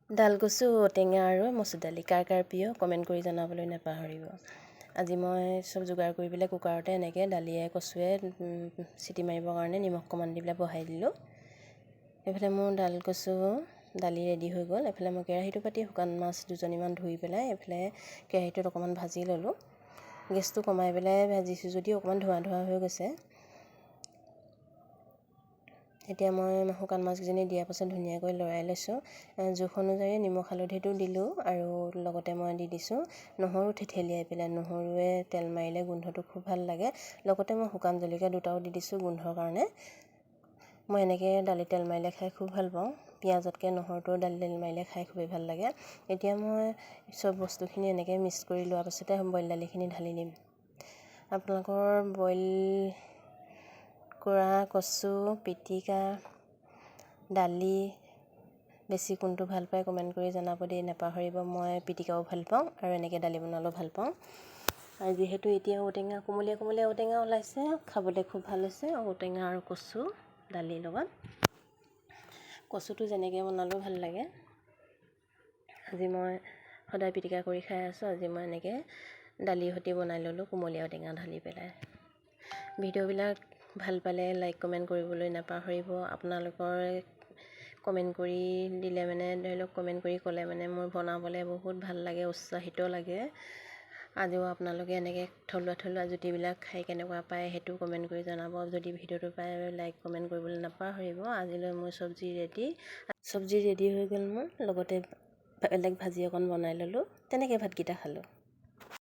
ডাল কচু, ঔটেঙা আৰু মচুৰ দালি কাৰ কাৰ প্ৰিয় কমেণ্ট কৰি জনাবলৈ নাপাহৰিব। আজি মই চব যোগাৰ কৰি পেলাই কুকাৰতে এনেকৈ দালিয়ে কচুৱে চিটি মাৰিবৰ কাৰণে নিমখ অকণমান দি পেলাই বহাই দিলোঁ। এইফালে মোৰ ডাল কচু দালি ৰেডি হৈ গ'ল। এইফালে মই কেৰাহীটো পাতি শুকান মাছ দুজনীমান ধুই পেলাই এইফালে কেৰাহীটোত অকণমান ভাজি ল'লোঁ। গেছটো কমাই পেলাই ভাজিছোঁ যদিও অকণমান ধোঁৱা ধোঁৱা হৈ গৈছে। এতিয়া মই শুকান মাছকেইজনী দিয়াৰ পাছত ধুনীয়াকৈ লৰাই লৈছোঁ। জোখ অনুযায়ী নিমখ হালধিটো দিলোঁ আৰু লগতে মই দি দিছোঁ নহৰু থেতেলিয়াই পেলাই। নহৰুৱে তেল মাৰিলে গোন্ধটো খুব ভাল লাগে। লগতে মই শুকান জলকীয়া দুটাও দি দিছোঁ গোন্ধৰ কাৰণে। মই এনেকৈ দালিত তেল মাৰিলে খাই খুব ভাল পাওঁ। পিঁয়াজতকৈ নহৰুটো দালিত তেল মাৰিলে খাই খুবেই ভাল লাগে। এতিয়া মই চব বস্তুখিনি এনেকৈ মিক্স কৰি লোৱাৰ পাছতে বইল দালিখিনি ঢালি দিম। আপোনালোকৰ বইল কৰা কচু পিটিকা দালি বেছি কোনটো ভাল পায় কমেণ্ট কৰি জনাব দেই, নাপাহৰিব। মই পিটিকাও ভাল পাওঁ আৰু এনেকৈ দালি বনালেও ভাল পাওঁ। আৰু যিহেতু এতিয়া ঔটেঙা কোমলীয়া কোমলীয়া ঔটেঙা ওলাইছে, খাবলৈ খুব ভাল হৈছে ঔটেঙা আৰু কচু দালিৰ লগত। কচুটো যেনেকৈ বনালেও ভাল লাগে। আজি মই সদায় পিটিকা কৰি খাই আছোঁ, আজি মই এনেকৈ দালিৰ সৈতে বনাই ল'লোঁ কোমলীয়া ঔটেঙা ঢালি পেলাই। ভিডিঅ'বিলাক ভাল পালে লাইক কমেণ্ট কৰিবলৈ নাপাহৰিব। আপোনালোকৰ কমেণ্ট কৰি দিলে মানে ধৰি লওক কমেণ্ট কৰি ক'লে মানে মোৰ বনাবলৈ বহুত ভাল লাগে, উৎসাহিত লাগে। আজিও আপোনালোকে এনেকৈ থলুৱা থলুৱা জুতিবিলাক খাই কেনেকুৱা পায় সেইটো কমেণ্ট কৰি জনাব। যদি ভিডিঅ'টো পায় লাইক কমেণ্ট কৰিবলৈ নাপাহৰিব। আজিলৈ মোৰ চব্জি ৰেডি, চব্জি ৰেডি হৈ গ'ল। মোৰ লগতে বেলেগ ভাজি অকণ বনাই ল'লোঁ, তেনেকৈ ভাতকেইটা খালোঁ।